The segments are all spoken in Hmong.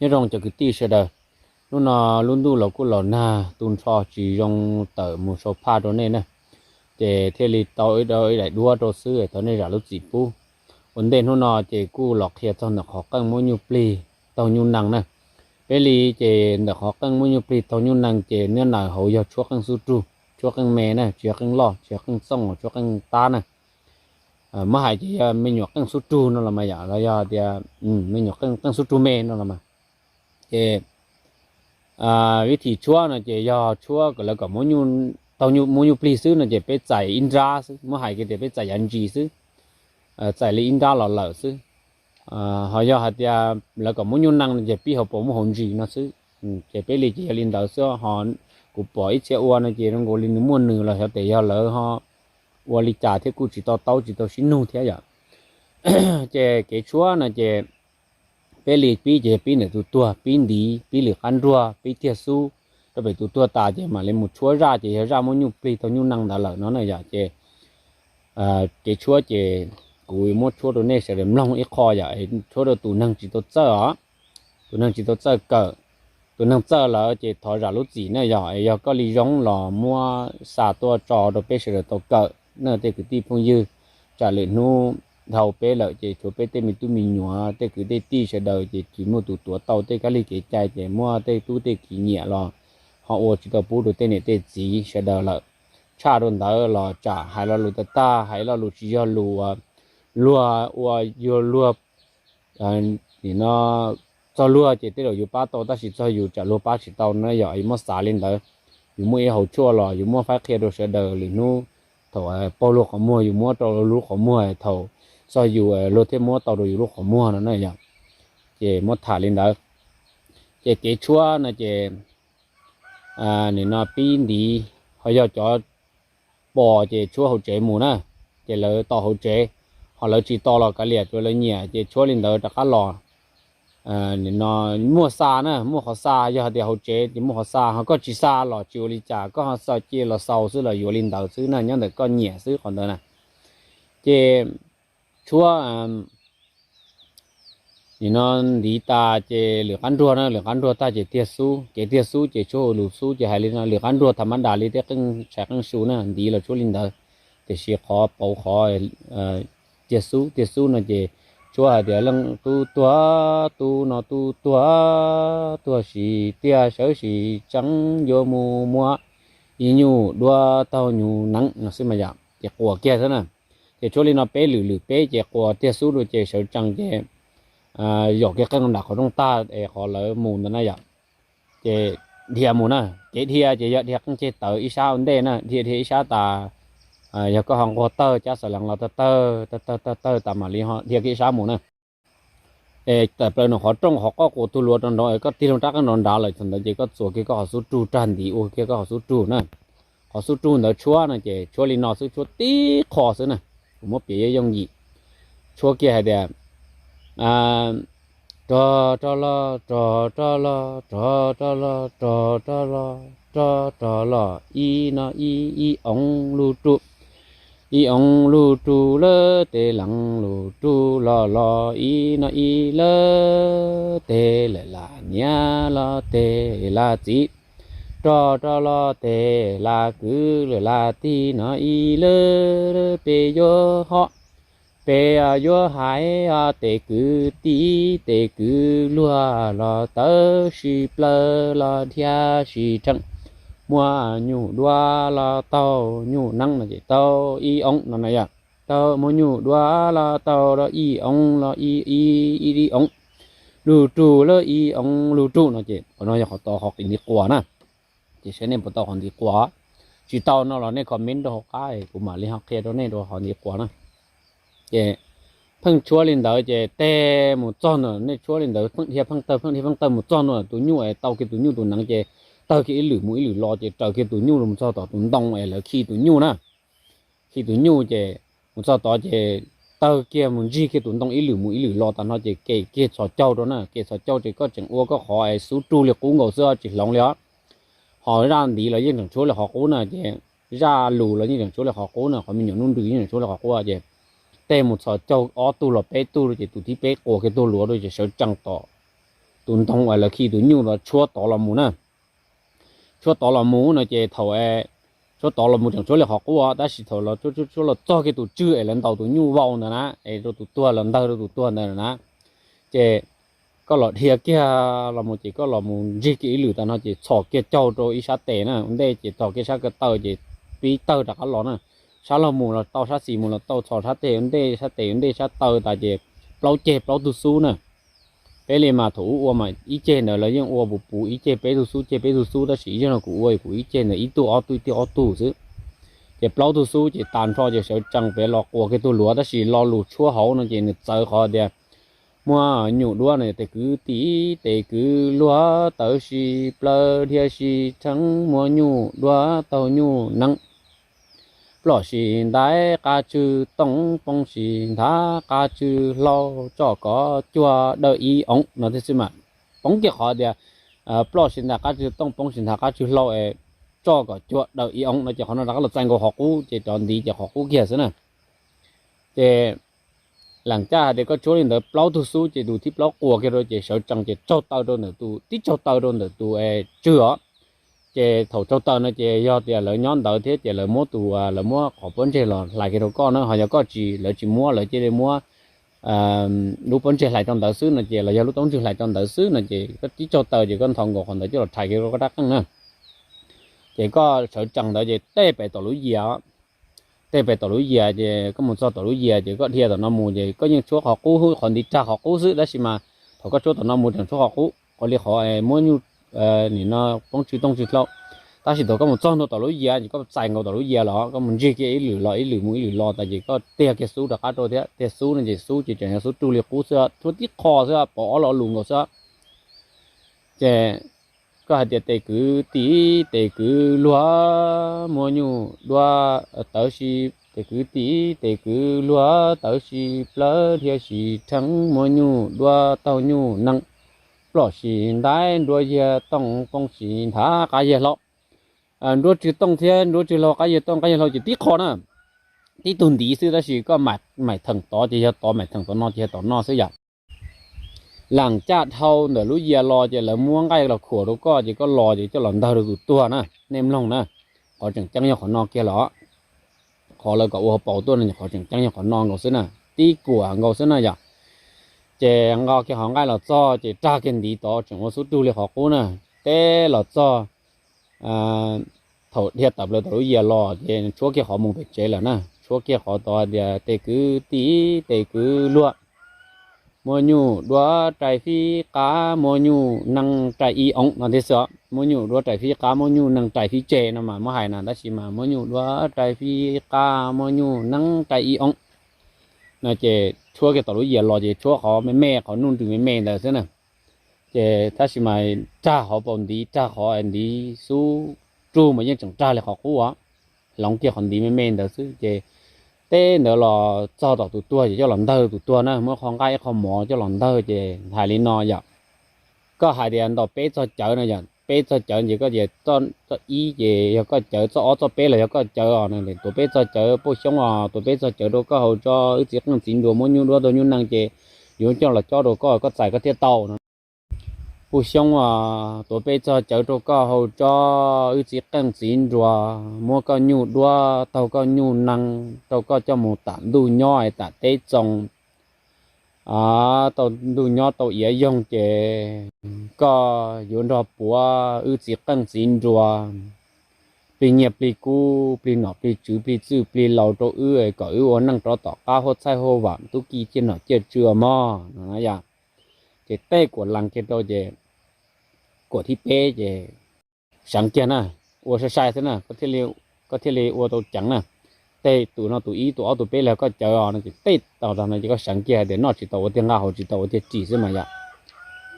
Nyob zoo cov kwv tij sawv daws, hnub no lub ntuj los kuj los nag tu nrho tsis zoo tawm mus sau phaj rau nej na, ces thiaj li tau ib daim duab rau xwb, thov nej zam lub txim pub. Ua ntej hnub no ces kuj los qhia txog ntawm qhov qeej muab nyuj plig taug nyuj nees na. Peb li ces ntawm qhov qeej muab nyuj plig taug nyuj nees ces nyob ntawm hauv yog tshuab qeej xub rug, tshuab qeej me na, tsis yog qeej loj, tsis yog qeej txooj, tshuab qeej tab na. Muab hais ces yog me nyuam qeej xub rug no los mas yom, los yog tias me nyuam qeej xub rug me no los mas. Ces vib thim tshuab no ces yog tshuab kom lawv kom muab nyuj plig xwb no ces peb txais ib nrab xwb, muab hais kiag tias peb txais yav ntsis xwb, txais li ib nrab los lawm xwb. Ho yog hais tias lawv kom muab nyuj nees no ces pib hauv paus muab hauv ntsis no xwb. Ces peb li ces yog li ntawd xwb ho. Kuv pom ib txhia ua no ces zoo nkaus li nws muaj nws los xyov tes yog lawv ho ua li cas thiab kuj tsis to taub tsis tau sib nug thiab yom. Ces kev tshuab no ces peb li pib ces pib ntawm tus tuag, pib ntiv, pib lwm qab nruag, pib tiag xub, rau pem tus tuag tas ces mam li mus tshuab zaj ces yog zaj muab nyuj plig taug nyuj nees ntawd lawm no na yom. Ces kev tshuab ces kuv muab tshuab rau nej sawv daws mloog ib qho yom, tshuab rau tus neeg tsis tau txawj os, tus neeg tsis tau txawj kawm. Tus neeg txawj lawm ces thov zam lub txim na yom. Yog koj li zoo los muab xa tuaj tso rau peb sawv daws tau kawm na tej kwv tij phooj ywg. Tsam lwm hnub dhau peb lawm ces tshuav peb tej me tub me nyuam tej kwv tej tij sawv daws ces tsis muaj tus tuav tau tej kab lig kev cai ces muaj tej tub tej kiv nyiam los ho ua tsis tau pub rau tej niam tej txiv sawv daws lawm. Tshaj rau ntawd los tsam hais lo lus tag tag, hais lo lus tsis yog lus, luag ua, yog luag, nim no txog luag ces tej zaum yus pab tau tab sis txog yus tsam luag pab tsis tau na yom. Yus muab xav li ntawd, yus muaj ib hauv tshuaj los yus muab faib qhia rau sawv daws, lwm hnub thaum paug luag qhov muag yus muab rau lub qhov muag, thaum txog yus luag thiaj muab tau rau yus lub qhov muag no na yom. Ces muab tham li ntawd. Ces kev tshuab no ces nim no pib ntiv, ho yog cov pos ces tshuab hauv tsev mus na, ces lawv tau hauv tsev, ho lawv tsis tau los kav liam, tsuav lawv nyiam ces tshuab li ntawd rov qab los. Nim no muaj xa na, muaj qhov xa, yog hais tias hauv tsev ces muaj qhov xa, ho koj tsis xa los tsis ua li cas, koj ho xa cia los xaus xwb los yuav li ntawd xwb na, nyob ntawm koj nyiam xwb qhov ntawd na. Ces tshuab nim no ntiv tas ces lwm qab nruag na, lwm qab nruag tag ces tiag xub, kev tiag xub ces tshuab hauv lub xub ces hais li no, lwm qab nruag tham mab das li tej qeej tshais qeej su na, ntiv los tshuab li ntawd, tiam sis qhov pauv qhov tiag xub, tiag xub no ces tshuab hais tias leej tub tuag, tub no tub tuag, tuag sim tiag sawv sim tseeb yuav mus muab ib nyuj duab taug nyuj nees no xwb mas yom, ces quas kiag xwb na. Ces tshuab li no peb lwm lwm peb ces quas tiag xub rau ces sawv tsees ces yom, kev qeej nram qhov rooj tag es qhov lawv mus ntawd na yom. Ces dhia mus na, kev dhia ces yog dhia qeej ceg tawv ib sab ua ntej na, dhia dhia ib sab tas, yog koj ho nquag tawg cab xav lees los tawg tawg tawg tawg tawg tawg tas mam li ho dhia kiag ib sab mus na. Es tawm plaws nws qhov rooj qhov qoj quas tug luav rau nraud es koj tig loo rab qeej nraud nrad lawm thaum ntawd ces koj txuas kiag koj qhov xub rug, rag ntiv ua kiag koj qhov xub rug na. Qhov xub rug ntawd tshuab no ces tshuab li no xwb, tshuab tib qho xwb na. Kuv muab piav yooj yooj yim, tshuab kiag hais tias rog rog los, rog rog los, rog rog los, rog rog los, rog rog los, ib no ib, ib oov lug rug, ib oov lug rug lawm tes leej lug rug los los, ib no ib lawm tes lawm las niam los tes las txiv, rog rog los tes las kwv lawm las tij no ib lawm, peb yuav ho, peb yuav hais ho tes kwv tij tes kwv luag los tawv sib plaws los dhia sib rhees, muab nyuj duab los taug nyuj neeb no ces taug ib oov no na yom. Taug muab nyuj duab los taug rau ib oov los ib, ib, ib oov lug rug lawm ib oov lug rug no ces qhov no yog qhov tau qhov ntiv quas na. Ces saib nej puas tau qhov ntiv quas, tsis tau no los nej comment rau hauv qab kuv mam li ho qhia rau nej rau qhov ntiv quas na. Ces pheej tshuab li ntawd ces tes mus txog ntawm nej tshuab li ntawd pheej dhia pheej tawg pheej dhia pheej tawg mus txog ntawm tus nyuj es tau kiag tus nyuj tus neev ces tawg kiag ib lwm mus ib lwm los ces raws kiag tus nyuj los mus txog tom tus ntoo es lawv khi tus nyuj na. Khi tus nyuj ces mus txog tod ces tawg kiag mus ntsig kiag tus ntoo ib lwm mus ib lwm los tas no ces kem kiag txhos caug rau na, kem txhos caug ces koj tseem ua koj qhov es xub rug li qub nkaus xwb tsis hloov li os. Ho zaj ntiv los yeej tseem tshuab li qhov qub na ces zaj lus los yeej tseem tshuab li qhov qub na, qhov me nyuam nuj nrws yeej tseem tshuab li qhov qub ces tej mus txhos caug ob tug los peb tug ces tus thib peb quas kiag tug luav rau ces sawv tsees tom tus ntoo uas lawv khi tus nyuj los tshuab tod los mus na. Tshuab tod los mus no ces thaum tshuab tod los mus tseem tshuab li qhov qub, tab sis thaum los tshuab los txog kiag tus tswg es lawv ntaus tus nyuj vau ntawd na, es rau tus tuag, los ntawg rau tus tuag ntawd na, ces koj los dhia kiag los mus ces koj los mus ntsig kiag ib lwm tas no ces txhos kiag caug rau ib sab tes na, ua ntej ces txhos kiag sab ko taw ces pib tawg rov qab los na. Sab laug mus los tau, sab xis mus los tau, txhos sab tes ua ntej, sab tes ua ntej, sab taw tas ces plaub ceg plaub tug xub na. Peb li mas thaum ub ua mas ib ceg ntawd lawv yeej ua puv puv, ib ceg peb tug xub, ceg peb tug xub, tab sis ib zaug no kuv ua kuv ib ceg ntawd ib tug ob tug, ib tug ob tug xwb. Ces plaub tug xub ces tas nrho ces sawv tsees pem los quas kiag tus luav, tab sis lo lus tshuab hauv no ces nws txawv qhov tias muab nyuj duab no, tes kwv tij tes kwv luag, tawv si plawv dhia si rheev, muab nyuj duab taug nyuj neeb, ploj si ntaib qab tswg tooj, poob si nthav qab tswg hlau, tso kov cuag dawb ib oov no thiab xwb mas. Poob kiag qhov tias ploj si ntaib qab tswg tooj, poob si nthav qab tswg hlau, tso kom cuag dawb ib oov no ces qhov no rov qab los txais nkaus qhov qub ces rov ntiv ces qhov qub kiag xwb na. Ces lees caj hais tias koj tshuab li ntawd plaub tug xub ces tus thib plaub quas kiag rau ces sawv tsees ces tsaug taw rau ntawm tus, tib tsaug taw rau ntawm tus tswg os. Ces thaum tsaug taw no ces yog tias lawv nyob ntawd thiab ces lawv muab tus, lawv muab qhov pob ntseg los hlais kiag rau koj na, ho yog koj tsis, lawv tsis muab, lawv cia li muab lub pob ntseg hlais rau ntawd xwb no ces, los yog lub taub ntswg hlais rau ntawd xwb no ces koj tib tsaug taw ces koj nthos nkaus qhov ntawd coj los rhais kiag rau koj rab qeej na. Ces koj sawv tsees ntawd ces tej pem tom lub yias, tej pem tom lub yias ces koj mus txog tom lub yias ces koj dhia tom no mus ces koj yeej tshuab qhov qub, qhov ntiv rag qhov qub xwb, tab sis mas thaum koj tshuab tom no mus tseem tshuab qhov qub, qhov li qhov muab nyuj, nim no poob tswg tooj tswg hlau. Tab sis thaum koj mus txog ntua tom lub yias ces koj txais nkaus tom lub yias los, koj mus ntsig kiag ib lwm los ib lwm mus ib lwm los tas ces koj tiag kiag xub rov qab rau thiab, tiag xub no ces xub ces tseem yog xub rug li qub xwb, tshuab tib qho xwb, pov ob lo lus nkaus xwb. Ces koj hais tias tes kwv tij tes kwv luag, muab nyuj duab tawv si, tes kwv tij tes kwv luag, tawv si plawv dhia si rheev, muab nyuj duab taug nyuj neeb, ploj si ntaib nruab yiag tooj, poob si nthav qab yiag hlau. Nruab tswg tooj thiab nruab tswg hlau, qab yiag tooj qab yiag hlau ces tib qho na, tib tug ntiv xwb, tab sis koj maim theem tod ces yog tod, maim theem tom no ces yog tom no xwb yom. Lees caj dhau ntawm lub yias los ces lawv muab nqaij los khuam rau koj ces koj los ces coj los ntawg rau tus tuag na, nej mloog na. Qhov tseem ceeb yog qhov no kiag los, qhov lawv kom ua hauv paus tuaj no qhov tseem ceeb yog qhov no nkaus xwb na, tib kuam nkaus xwb na yom. Ces nqa kiag qhov nqaij los txog ces rag kiag ntiv tod tseem ua xub rug li qhov qub na, teb los txog thaum dhia tawm plaws tom lub yias los ces tshuab kiag qhov mus pem tsev lawm na, tshuab kiag qhov tod tias tes kwv tij tes kwv luag, muab nyuj duab rais fib qab, muab nyuj neeb rais ib oov no thiab xwb. Muab nyuj duab rais fib qab, muab nyuj neeb rais fib tseg no mas muab hais na, tab sis mas muab nyuj duab rais fib qab, muab nyuj neeb rais ib oov no ces tshuab kiag tom lub yias los ces tshuab qhov me me, qhov nuj nrws me me ntawd xwb na. Ces tab sis mas rag qhov paus ntiv, rag qhov ntiv xub rug mas yeej tseem rag li qhov qub os, hloov kiag qhov ntiv me me ntawd xwb. Ces teb ntawd los txog tom tus tuag ces coj los ntawg tus tuag na, muab qhov nqaij ib qho mov coj los ntawg ces hais li no yom. Koj hais tias ntaus peb txoj cawv no yom, peb txoj cawv ces koj tias txoj ib ces yog koj cawv, txoj ob txoj peb los yog koj cawv os, tuav peb txoj cawv pub xyoob os, tuav peb txoj cawv rau koj haus tso, wb txiv qeej txiv nruas muab nyuj duab taug nyuj neeb ces yuav coj los cob rau koj, koj txais koj thiaj tau no. Pub xyoob os, tuav peb txoj cawv rau koj haus tso, wb txiv qeej txiv nruas muab koj nyuj duab taug koj nyuj neeb rau koj coj mus tam ntuj nyob tam teb txoo. Tau ntuj nyob tau iav yoog ces koj yuav nrog puav wb txiv qeej txiv nruas, plig nyiaj plig kub, plig nom plig tswv, plig txwj plig laus rau wb kom wb ua neej rov tom qab huab txhaib huab vam tub ki ciaj nom ciaj tswv mog no na yom. Ces tej kuam lees kiag rau ces kuam thib peb ces seev kiag na, ua sai sai xwb na, koj thiaj li ua tau ceev na. Tej tus no tus ib tus ob tus peb los koj cawv os no ces tej tau tag no ces koj seev kiag hais tias noj tsis tau ua tiag nqaj, haus tsis tau ua tiag ris xwb mas yom.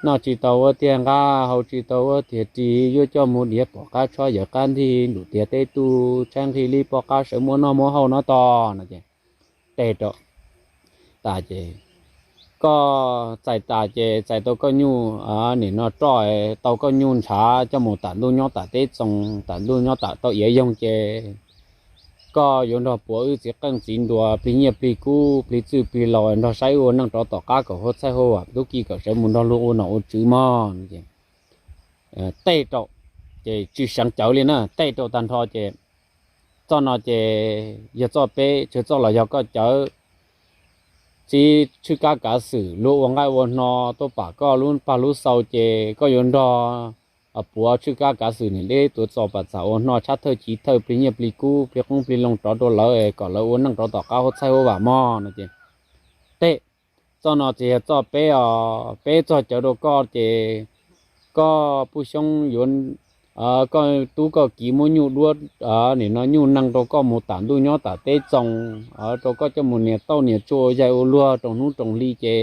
Noj tsis tau ua tiag nqaj, haus tsis tau ua tiag ris, yuav coj mus diav tom qab tshob yawm qab ntig, ntuj tiag teb tu tshaib nqhis li poj qab sawv muab noj muab haus no tos no ces tej rau tas ces koj txais tas ces txais tau koj nyuj, nim no roj tau koj nyuj ntshav coj mus tam ntuj nyob tam teb txoo, tam ntuj nyob tam tau iav yoog ces koj yuav nrog puav wb txiv qeej txiv nruas plig nyiaj plig kub plig txwj plig laus nrog saib wb ua neej rov tom qab kom huab txhaib huab vam tub ki kom sawv mus nrog luag ua nom ua tswv mog. Tej rau, ces tsis seev cawv li na, tej rau tag nrho ces txoj no ces yog txoj peb, tsawg txoj los yog koj cawv. Txiv tshwj kab kav xwm luag ua nqaij ua hno tuaj pam koj lub pag lub xau ces koj yuav nrog puav tshwj kab kav xwm niam deb tuav txos pam txam ua hno tshab thawj chiv thawj plig nyiaj plig kub plig qoob plig loo rov rau lawv kom lawv ua neej rov tom qab huab txhaib huab vam mog no ces tej. Txoj no ces yog txoj peb os, peb txoj cawv rau koj ces koj puj xyoob yuav, koj tub koj kiv muab nyuj duab, nim no nyuj nees rau koj mus tam ntuj nyob tam teb txoos, rau koj coj mus nias tauj nias tshuaj ua yaig ua luag roos hnub roos hli ces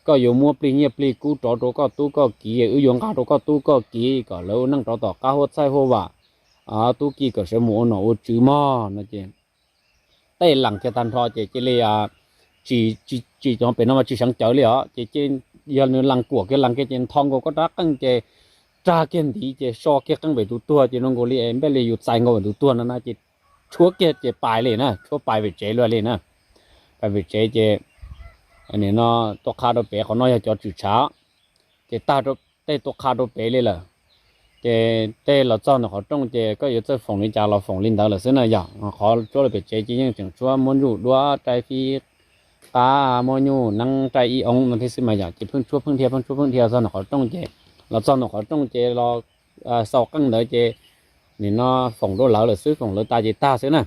koj yuav muab plig nyiaj plig kub rov rau koj tub koj kiv, wb yuav nqa rau koj tub koj kiv kom lawv ua neej rov tom qab huab txhaib huab vam, tub ki kom sawv mus ua nom ua tswv mog no ces tej lees kiag tag nrho ces cia li tsis, tsis, tsis, pem no mas tsis seev cawv li os ces yog nws lees kuam kiag lees kiag ces ntho nkaus koj rab qeej ces rag kiag ntiv ces so kiag qeej pem tus tuag ces zoo nkaus li npej li yus txais nkaus pem tus tuag no na ces tshuab kiag ces pais li na, tshuab pais pem tsev luaj li na. Pais pem tsev ces nim no tuaj qha rau pem, qhov no yog cov tswm tshav, ces tag tej tuaj qha rau pem li lawm. Ces tej los txog ntawm qhov rooj ces koj yuav txawj foom li cas los foom li ntawd lawm xwb na yog, qhov tshuab lawm pem tsev ces yeej tseem tshuab muab nyuj duab rai fib qab, muab nyuj neeb rai ib oob no thiab xwb mas yog ces pheej tshuab pheej dhia pheej tshuab pheej dhia txog ntawm qhov rooj ces, los txog ntawm qhov rooj ces los xaus qeej ntawd ces nim no foom rau lawv lawm xwb, foom lawv tas ces tag xwb na.